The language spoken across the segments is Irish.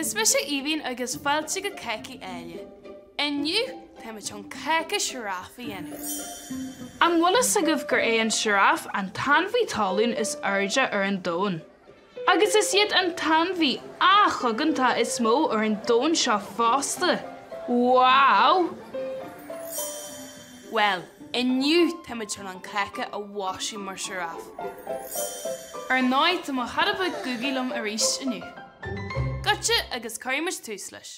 Is mise Aoibhinn agus fáilte go Cácaí Áille. Inniu, táimid chun cáca sioráf a dhéanamh. An bhfuil fhios agaibh gur é an sioráf an t-ainmhí talún is airde ar an domhan? Agus is iad an t-ainmhí athchoganta is mó ar an domhan seo fosta! Wow! Bhuel, inniu táimid chun an cáca a mhaisiú mar sioráf. Ar ndóigh, tá mo chara beag Gúgaí liom arís inniu. Goitse agus cuirfidh muid tús leis.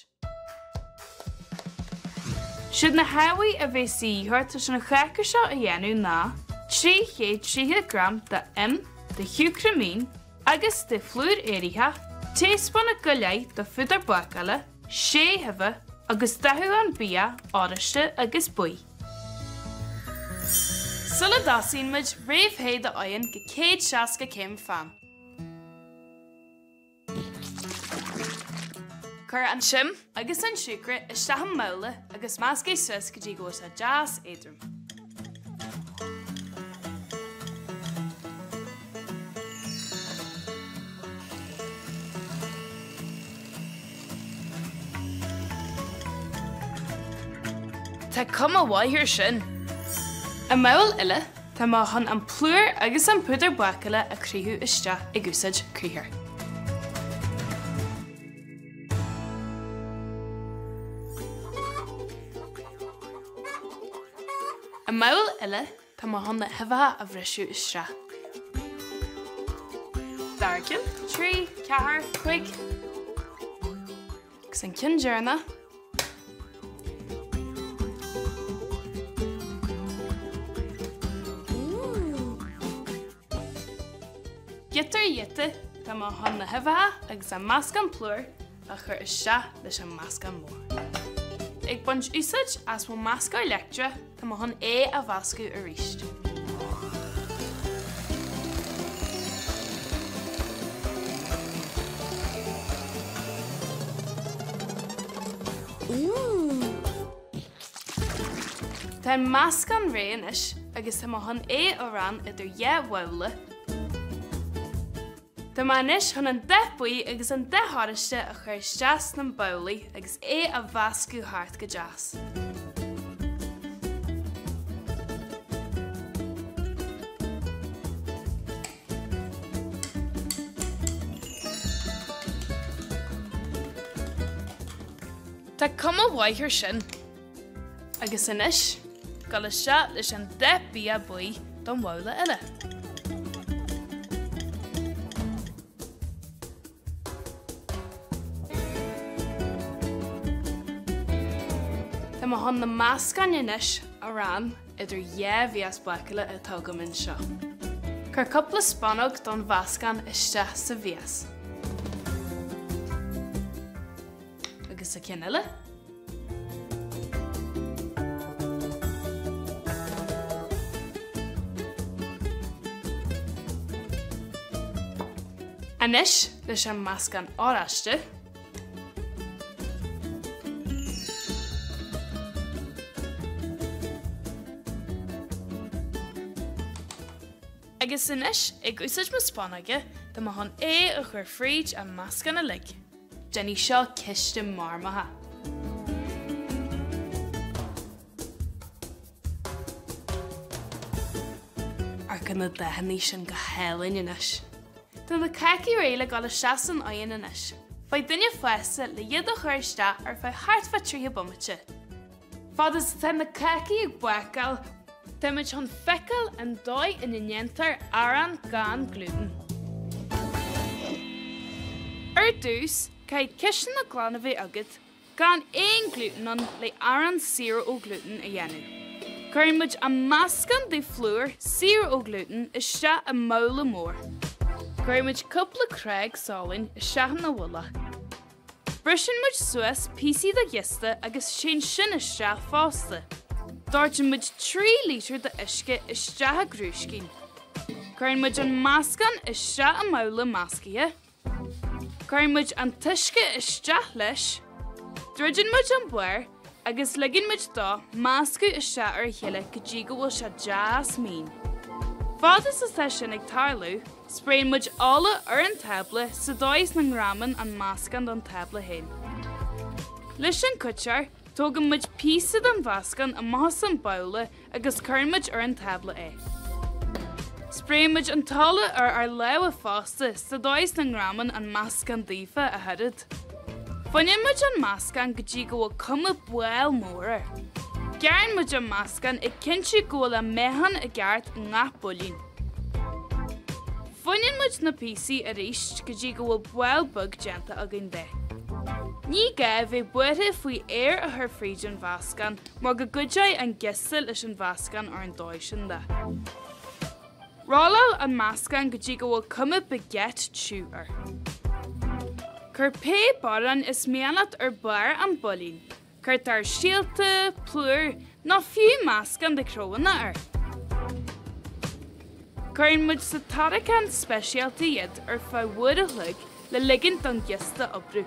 Siad na hábhair a bheas de dhíth ort leis an cháca seo a dhéanamh ná 330 gram de im, de shiúcra mín agus de phlúr éiritheach, taespúnóg go leith de phúdar bácála, sé huibhe agus dathúchán bia oráiste agus buí. Sula dtosaíonn muid, réamhthéigh do oigheann go 160 céim fan. Cuir an t-im agus an siúcra isteach i mbabhla agus measc é suas go dtí go bhfuil sé deas éadrom. Tá cuma mhaith air sin! I mbabhla eile, tá mé chun an plúr agus an púdar bácála a chritheadh isteach ag úsáid critheoir. I mbabhla eile, tá mé chun na huibheacha a bhriseadh isteach. Dara ceann, 3, 4, 5 agus an ceann deireanach. Giota ar ghiota, tá mé chun na huibheacha agus an meascán plúir a chur isteach leis an meascán mór. Ag baint úsáid as mo meascóir leictreach, tá mé chun é a mheascadh arís. Tá an meascán réidh anois agus tá mé chun é a rán idir dhá bhabhla. Tá mé anois chun an dath buí agus an dath oráiste a chur isteach sna babhlaí agus é a mheascadh thart go deas. Tá cuma mhaith air sin. Agus anois, dul isteach leis an dath bia buí don bhabhla eile. Tá mé chun na meascáin anois a rán idir dhá mhias bácála atá agam anseo. Cuir cúpla spúnóg don mheascán isteach sa mhias. Agus sa cheann eile. Anois leis an meascán oráiste. Agus anois, ag úsáid mo spúnóige, tá mé chun é a chur fríd an meascán uilig. Déanfaidh seo císte marmaithe. Amharcann na dathanna sin go hálainn anois. Tá na cácaí réidh le dul isteach san oigheann anois. Faigh duine fásta le iad a chur isteach ar feadh thart fá 30 bomaite. Fad is atá na cácaí ag bácáil, táimid chun feiceáil an dóigh ina ndéantar arán gan glútan. Ar dtús, caithfidh ciseanna glan a bheith agat gan aon glútan ann le arán saor ó ghlútan a dhéanamh. Cuireann muid an meascán de phlúr saor ó ghlútan isteach i mbabhla mór. Cuireann muid cúpla crág salainn isteach ina mhullach. Briseann muid suas píosaí de ghiosta agus téann sin isteach fosta. Doirteann muid 3 lítear de uisce isteach i gcrúiscín. Cuireann muid an meascán isteach i mbabhla meascaithe. Cuireann muid an t-uisce isteach leis. Druideann muid an barr agus ligeann muid dó meascadh isteach ar a chéile go dtí go bhfuil sé deas mín. Fad is atá sin ag tarlú, spréann muid ola ar an tábla sa dóigh is na ngreamann an meascán don tábla féin. Leis an cutter, tógann muid píosa den mheascán amach as an babhla agus cuireann muid ar an tábla é. Spréann muid an t-ola ar ár lámha fosta sa dóigh is na ngreamann an meascán daofa ach oiread. Fuineann muid an meascán go dtí go bhfuil cuma ball mór air. Gearrann muid an meascán ag cinntiú go bhfuil an meáchan i gceart i ngach builín. Fuineann muid na píosaí arís go dtí go bhfuil ball beag déanta againn de. Ní gá bheith buartha faoi aer a chur fríd an mheascán mar go gcuideoidh an giosta leis an mheascán ar an dóigh sin de. Rolláil an meascán go dtí go bhfuil cuma baguette tiubh air. Cuir pé barrán is mian leat ar barr an builín, cuirtear síolta, plúr nó fiú meascán de chrobhanna air. Cuireann muid sa tarraiceán speisialta iad ar feadh uair a chloig le ligint don ghiosta oibriú.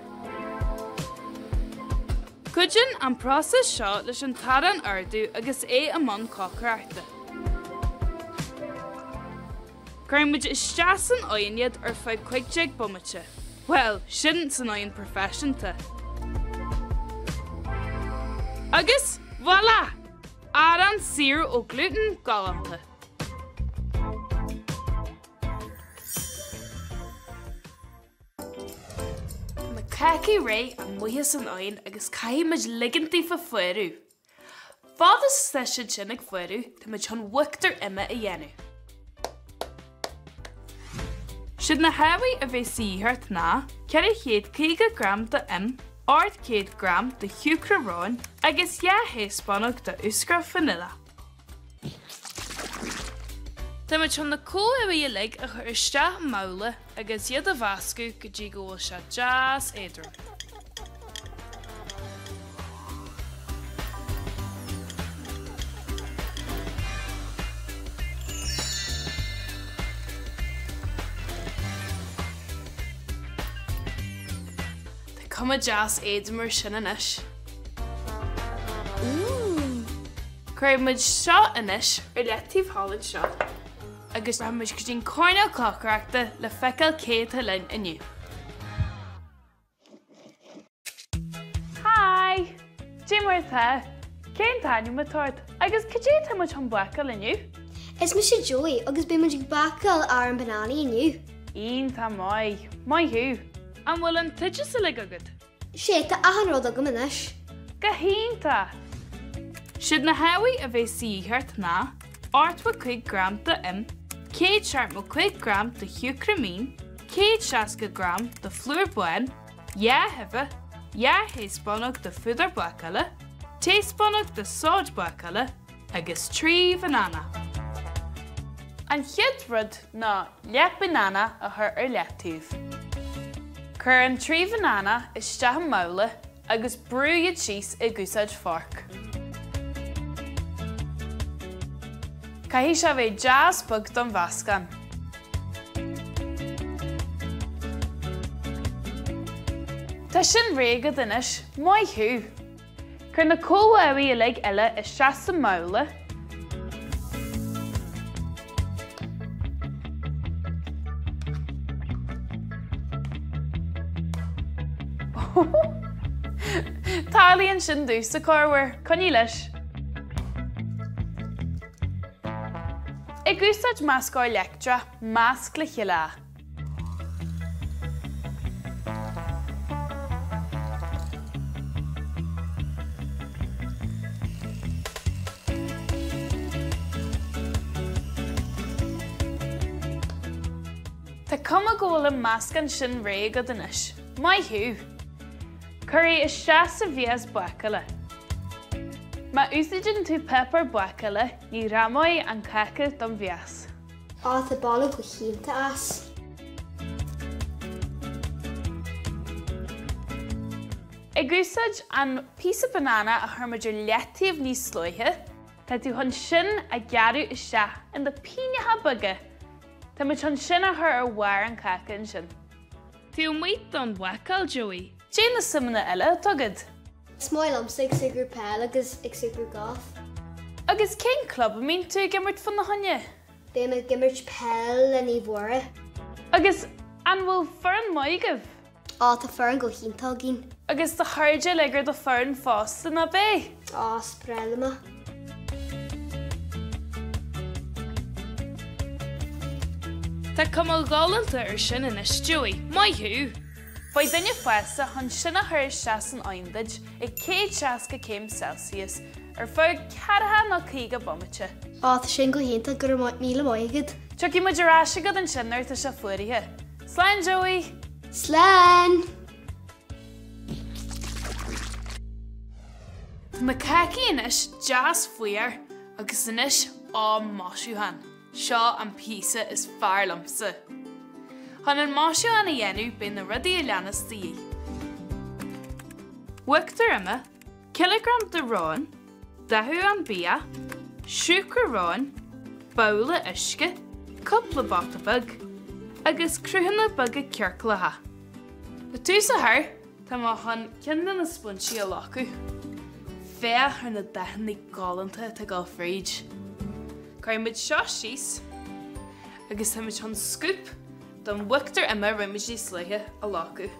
Cuidíonn an próiseas seo leis an t-arán ardú agus é i mbun cócaireachta. Cuireann muid isteach san oigheann iad ar feadh 15 bomaite, bhuel, sin san oigheann proifisiúnta. Agus voilà! Arán saor ó glútan galánta! Tá na cácaí réidh amuigh as an oigheann agus caithfidh muid ligint daofa fuarú. Fad is atá siad sin ag fuarú, tá muid chun uachtar ime a dhéanamh. Siad na hábhair a bheas de dhíth ort ná, 450 gram d'im, 800 gram de shiúcra róin agus 2 thaespúnóg de úscra vanilla. Tá muid chun na comhábhair uilig a chur isteach i mbabhla agus iad a mheascadh go dtí go bhfuil sé deas éadrom. Tá cuma deas éadrom air sin anois. Cuirfidh muid seo anois ar leataobh thall anseo agus rachaidh muid go dtí an coirnéal cócaireachta le feiceáil cé atá linn inniu. Hi! Cad é mar atá? Cén t-ainm atá ort agus cad é atá muid chun bácáil inniu? Is mise Joey agus beidh muid ag bácáil arán bananaí inniu. Iontach maith! Maith thú! An bhfuil an t-oideas uilig agat? Sea, tá achan rud agam anois. Go hiontach! Siad na hábhair a bheas de dhíth ort ná, 85 gram d'im, 175 gram de shiúcra mín, 160 gram de phlúr bán, 2 huibhe, 2 thaespúnóg de phúdar bácála, taespúnóg de sóid bácála agus 3 bhanana. An chéad rud ná leath banana a chur ar leataobh. Cuir an 3 bhanana isteach i mbabhla agus brúigh iad síos ag úsáid forc. Caithfidh sé bheith deas bog don mheascán. Tá sin réidh agat anois, maith thú! Cuir na comhábhair uilig eile isteach sa mbabhla. Tarlaíonn sin domhsa corruair, coinnigh leis. Ag úsáid meascóir leictreach, measc le chéile é. Tá cuma go bhfuil an meascán sin réidh agat anois. Maith thú! Cuir é isteach sa mhias bácála. Má úsáideann tú páipéar bácála, ní ghreamóidh an cáca don mhias. Á, tá boladh go hiontach as. Ag úsáid an píosa banana a chuir muid ar leataobh níos luaithe, tá tú chun sin a ghearradh isteach ina pingneacha beaga. Tá muid chun sin a chur ar bharr an cháca ansin. Taobh amuigh don bhácáil, Joey, cad é na suimeanna eile atá agat? Is maith liomsa ag súgradh peil agus ag súgradh golf. Agus cén club a mbíonn tú ag imirt fána choinne? Beidh mé ag imirt peil le Naomh Mhuire. Agus an bhfuil foireann maith agaibh? Á, tá foireann go hiontach againn. Agus do chairde uilig ar do foireann fosta, ná beidh? Á, is breá liom é. Tá cuma ghalánta ar sin anois, Joey. Maith thú! Beidh duine fásta chun sin a chur isteach san oigheann duit ag 160 céim Celsius ar feadh ceathracha nó 50 bomaite. Á, tá sin go hiontach, go raibh míle maith agat. Tiocfaidh muid ar ais chugat ansin nuair atá sé fuaraithe. Slán, Joey! Slán! Tá na cácaí anois deas fuar agus anois am maisiúcháin. Seo an píosa is fearr liomsa. Chun an maisiúchán a dhéanamh beidh na rudaí a leanas de dhíth. Uachtar ime, cileagram de rón, dathúchán bia, siúcra róin, babhla uisce, cúpla bata beag, agus cruthanna beaga ciorclacha. Le tús a chur, tá mé chun ceann de na spúinsí a locadh. Féach ar na dathanna galánta atá ag dul fríd. Cuirfidh muid seo síos agus táimid chun scúp den uachtar ime a rinne muid níos luaithe a locadh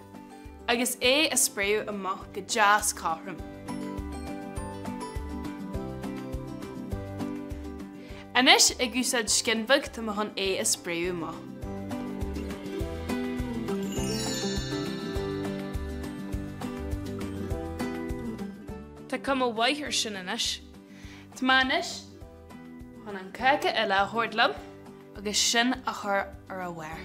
agus é a spréadh amach go deas cothrom. Anois, ag úsáid scian bheag, tá mé chun é a spréadh amach. Tá cuma mhaith air sin anois. Tá mé anois chun an cáca eile a thabhairt liom agus sin a chur ar a bharr.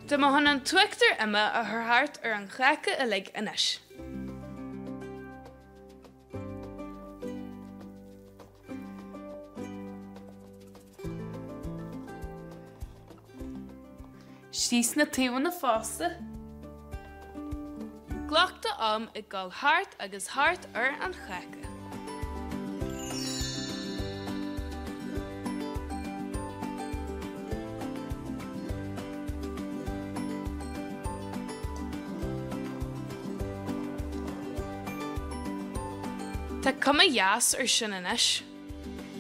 Tá mé chun an t-uachtar ime a chur thart ar an cháca uilig anois. Síos na taobhanna fosta. Glac do am ag dul thart agus thart ar an cháca. Tá cuma dheas ar sin anois.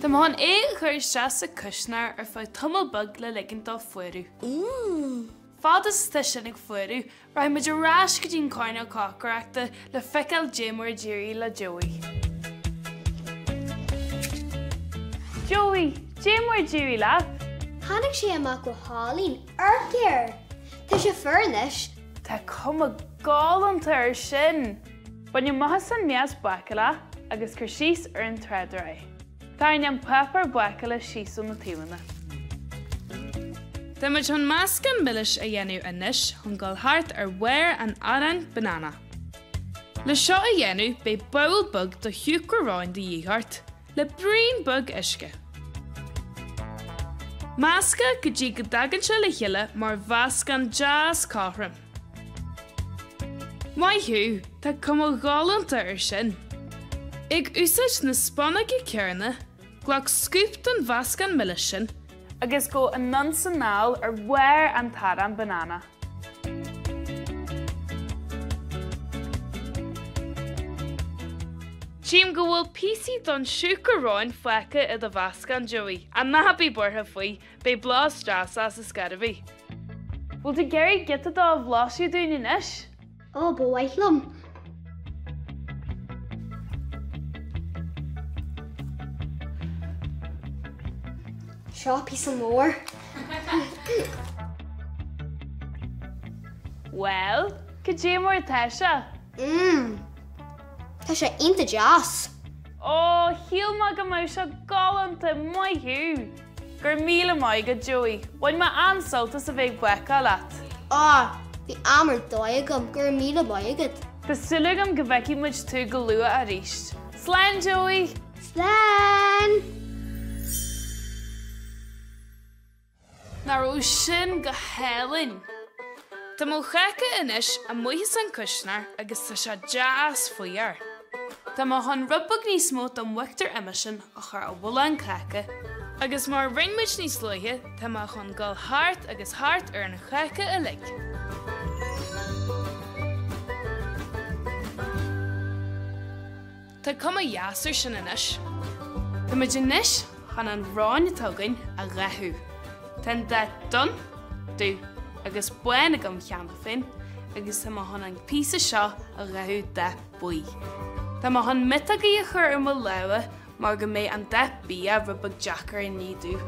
Tá mé chun é a chur isteach sa chuisneoir ar feadh tamall beag le ligint dó fuarú. Fad is atá sin ag fuarú, rachaidh muid ar ais go dtí an coirnéal cócaireachta le feiceáil dé mar a d'éirigh le Joey. Joey, dé mar a d'éirigh leat? Tháinig sé amach go hálainn, amharc air! Tá sé fuar anois. Tá cuma galánta air sin! Bain amach as an mias bácála agus cuir síos ar an tráidire é. Tarraing an páipéar bácála síos ó na taobhanna. Tá muid chun meascán milis a dhéanamh anois chun dul thart ar bharr an aráin banana. Le seo a dhéanamh beidh babhal beag de shiúcra róin de dhíth ort le braon beag uisce. Measca go dtí go dtagann sé le chéile mar mheascán deas cothrom. Maith thú, tá cuma ghalánta air sin. Ag úsáid na spúnóige céanna, glac scúp den mheascán milis sin agus gabh anonn 's anall ar bharr an t-arán banana. Tchím go bhfuil píosaí den siúcra róin fágtha i do mheascán, Joey, ach ná bí buartha faoi, beidh blas deas as ar scor ar bith. Bhfuil tú ag iarraidh giota dó a bhlaiseadh dúinn anois? Ó, ba mhaith liom. Seo píosa mór. Bhuel, cad é mar atá sé? Mmm. Tá sé iontach deas. Ó, shíl mé go mbeadh sé galánta, maith thú! Go raibh míle maith agat, Joey. Bhain mé an-sult as a bheith ag bácáil leat. Á, bhí am ar dóigh agam, go raibh míle maith agat. Tá súil agam go bhfeicfidh muid tú go luath arís. Slán, Joey! Slán! Nach raibh sin go hálainn? Tá mo cháca anois amuigh as an chuisneoir agus tá sé deas fuar. Tá mé chun rud beag níos mó den uachtar ime sin a chur i mhullach an cháca agus mar a rinne muid níos luaithe tá mé chun dul thart agus thart ar an cháca uilig. Tá cuma dheas air sin anois. Tá muid anois. chun an arán atá againn a dhathú. Tá an dath donn, dubh agus bán agam cheana féin agus tá mé chun an píosa seo a dhathú dath buí. Tá mé chun miotógaí a chur ar mo lámha mar go mbeidh an dath bia rud beag deacair a ní domh.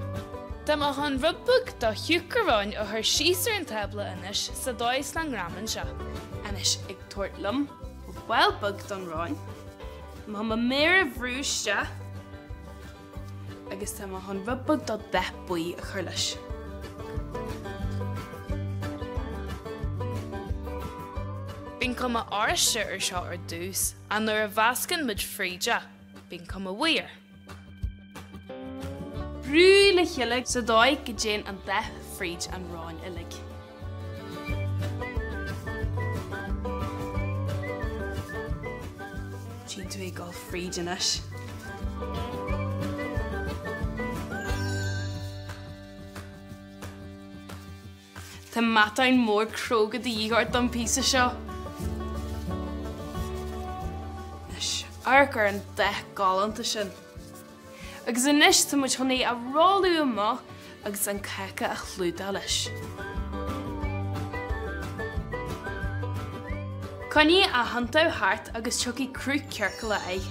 Tá mé chun rud beag de shiúcra aráin a chur síos ar an tábla anois sa dóigh is nach ngreamaíonn sé. Anois ag tabhairt liom mo ball beag don arán, tá mé chun mo mhéar a bhrú isteach agus tá mé chun rud beag de dath buí a chur leis. Bíonn cuma oráiste ar seo ar dtús ach nuair a mheascann muid fríd é, Bíonn cuma bhuí air. Brú le chéile sa dóigh go dtéann an dath fríd an arán uilig. Tchíonn tú é ag dul fríd anois. Tá matán mór cróga de dhíth ort don phíosa seo. Anois, amharc ar an dath galánta sin. Agus anois tá muid chun é a rolladh amach agus an cáca a chlúdach leis. Coinnigh á thiontú thart agus tiocfaidh cruth ciorclach air.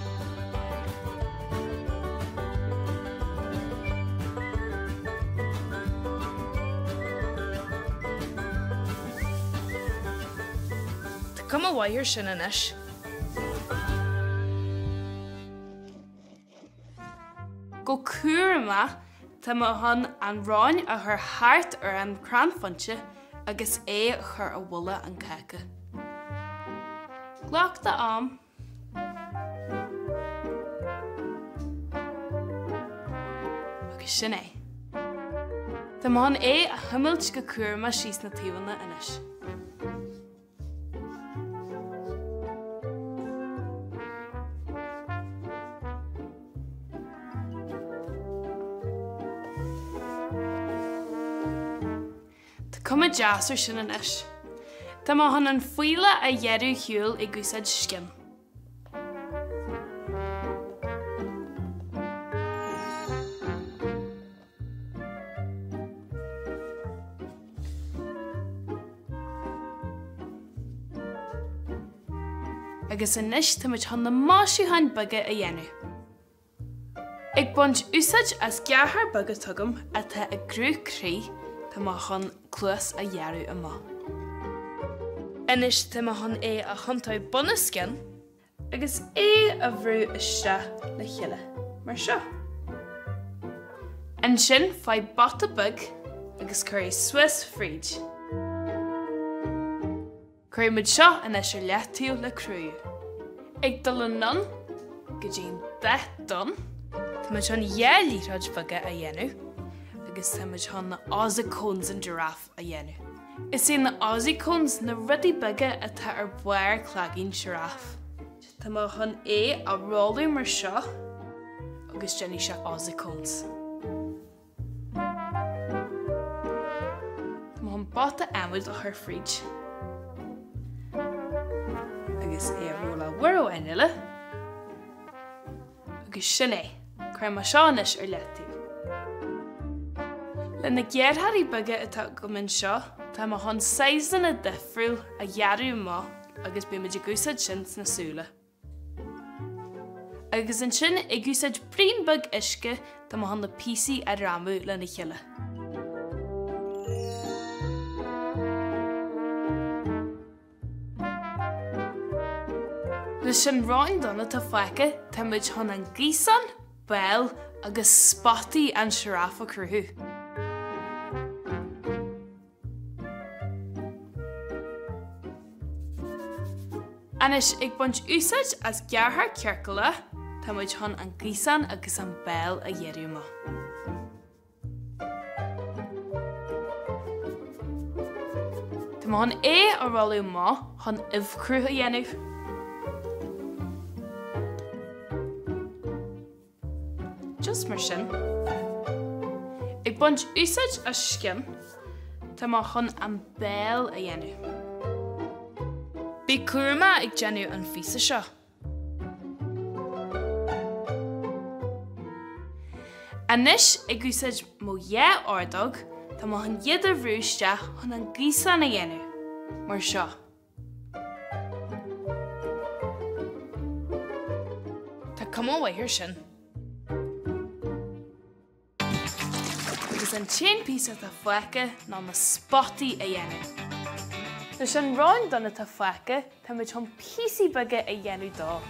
Tá cuma mhaith air sin anois. Go cúramach, tá mé chun an arán a chur thart ar an chrannphointe agus é a chur i bhmullach an cáca. Glac do am. Agus sin é. Tá mé chun é a chuimilt go cúramach síos na taobhanna anois. Tá cuma deas ar sin anois. Tá mé chun an fuíollach a ghearradh ar shiúl ag úsáid scian. Agus anois táimid chun na maisiúcháin beaga a dhéanamh. Ag baint úsáid as gearrthóir beag atá agam atá i gcruth croí, tá mé chun cluas a ghearradh amach. Anois tá mé chun é a thiontú bunoscionn agus é a bhrú isteach le chéile, mar seo. Ansin faigh bata beag agus cuir é suas fríd. Cuirfidh muid seo anois ar leataobh le cruthú. Ag dul anonn go dtí an dath donn, tá muid chun dhá liathróid bheaga a dhéanamh agus tá muid chun na Aussie cones and giraffe a dhéanamh. Is é na Aussie cones na rudaí beaga atá ar bharr cloigeann sioráf. Tá mé chun é a rolladh mar seo agus déanfaidh sé Aussie cones. Tá mé chun bata adhmaid a chur fríd agus é a rolladh uair amháin eile agus sin é. Cuirfidh mé seo anois ar leataobh. Le na gearrthóirí beaga atá agam anseo, tá mé chun saghsanna difriúil a ghearradh amach agus beidh muid ag úsáid sin sna súile. Agus ansin, ag úsáid braon beag uisce, tá mé chun na píosaí a ghreamú lena chéile. Leis an arán donn atá fágtha, tá muid chun an gaosán, béal agus spotaí an sioráf a chruthú. Anois, ag baint úsáid as gearrthóir ciorclach, tá muid chun an gaosán agus an béal a ghearradh amach. Tá mé chun é a rolladh amach chun ubhchruth a dhéanamh. Just mar sin. Ag baint úsáid as scian, tá mé chun an béal a dhéanamh. Bí cúramach ag déanamh an phíosa seo. Anois, ag úsáid mo dhá ordóg, tá mé chun iad a bhrú isteach chun an gaosán a dhéanamh, mar seo. Tá cuma mhaith air sin. Agus an t-aon píosa atá fágtha ná na spotaí a dhéanamh. Leis an rang donn atá fágtha, táimid chun píosaí beaga a dhéanamh dó.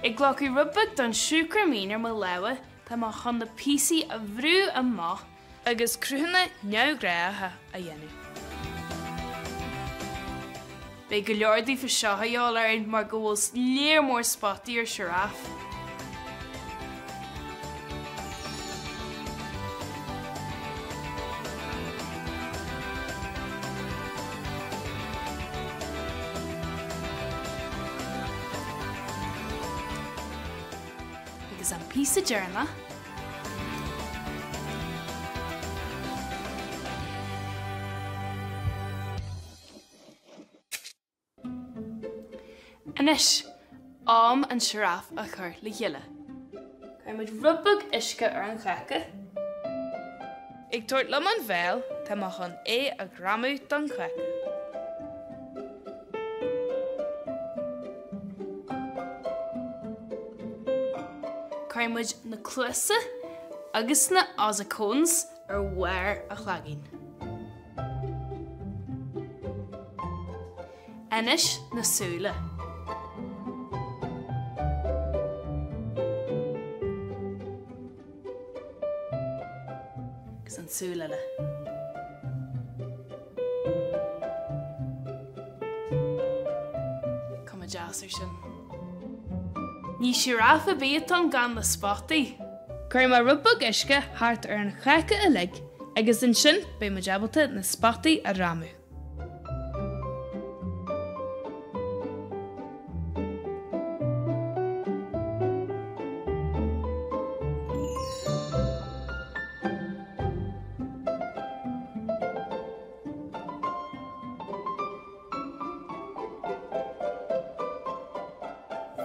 Ag glacadh rud beag don siúcra mín ar mo lámha, tá mé chun na píosaí a bhrú amach agus cruthanna neamhghnátha a dhéanamh. Beidh go leor daofa seo a dhíobháil orainn mar go bhfuil léar mór spotaí ar sioráf. Agus an píosa deireanach. Anois, am an sioráf a chur le chéile. Cuirfidh muid rud beag uisce ar an cháca. Ag tabhairt liom an bhéal, tá mé chun é a ghreamú don cháca. Cuirfidh muid na cluasa agus na ossicones ar bharr a chloiginn. Anois na súile. Agus an tsúil eile. Cuma deas ar sin. Ní sioráf ar bith atá ann gan na spotaí. Cuirfidh mé rud beag uisce thart ar an cháca uilig agus ansin beidh muid ábalta na spotaí a ghreamú.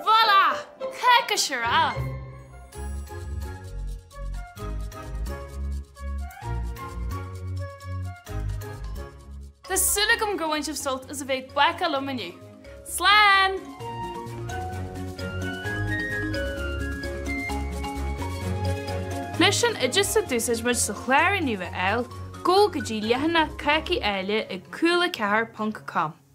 Voilà! Cáca sioráf! Tá súil agam gur bhain sibh sult as a bheith ag bácáil liom inniu. Slán! Leis an oideas a d'úsáid muid sa chlár inniu a fháil, gabh go dtí leathanach Cácaí Áille ag cúla4.com.